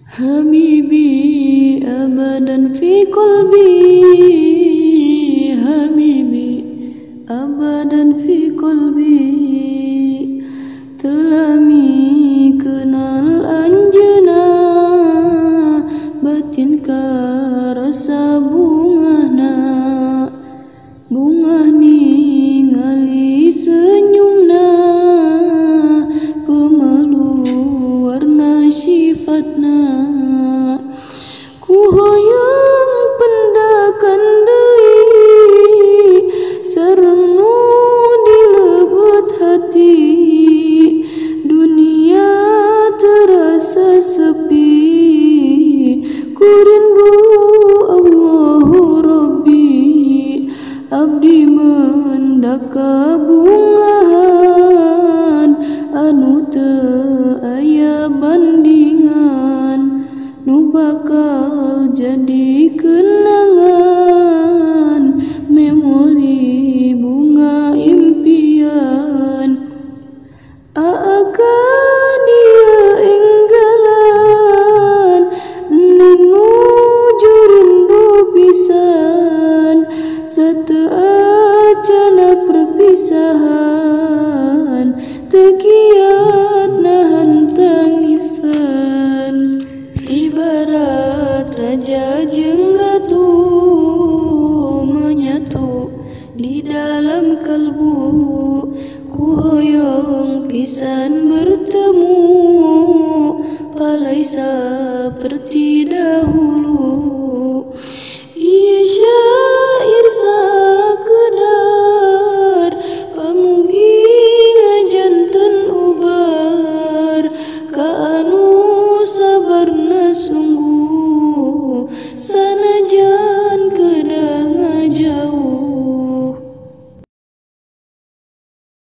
Habibi abadan fi qalbi, habibi abadan fi qalbi. Telami kenal anjeuna, batin karasa bungahna. Bungah ningali senyumna, pemalu warna sifatna. Ku hoyong pendakan deui, sareng nu dilebet hati. Dunia terasa sepi, ku rindu Allahu Rabbi. Abdi mendak kabungahan, anu teu aya bandingan, nu bakal jadi kenangan, memori bunga impian. Akan dia enggalan, ning nuju rindu pisan, sateu acana perpisahan, teu kiat nahan tangisan. Ibarat raja jeung ratu menyatu di dalam kalbu, ku hoyong pisan bertemu, palai seperti dahulu.